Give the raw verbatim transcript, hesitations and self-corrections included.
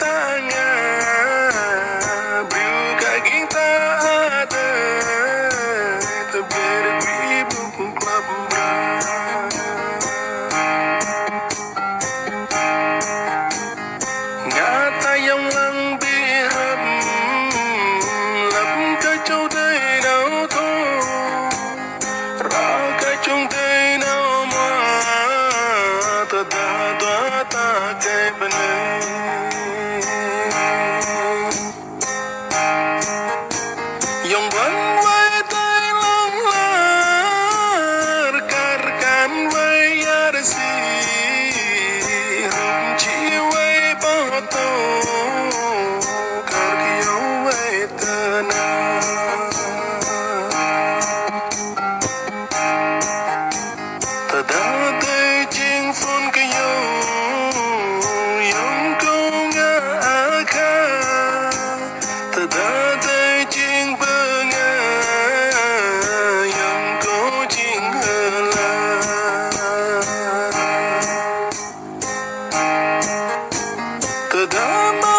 ta ngă, brơi kơ ging ta adai, tơbiă rơgui ƀu klăp brơi. Ngă ta yŏng lăng ƀiă hrăp, lăp kơ čô adai nao thâo. Ră kơ čô adai nao mă, tơdah dua ta kĕ bơnai. Yŏng ƀuăn wai tai lăng lar, kar kan wai yar si, rŭm či wai pơtô, kar kơyâo wai tơnah. Tơdah adai jing phŭn kơyâo, yŏng kâo ngă akha. Tơdah adai jing bơnga, yŏng kâo jing hơla. Tơdah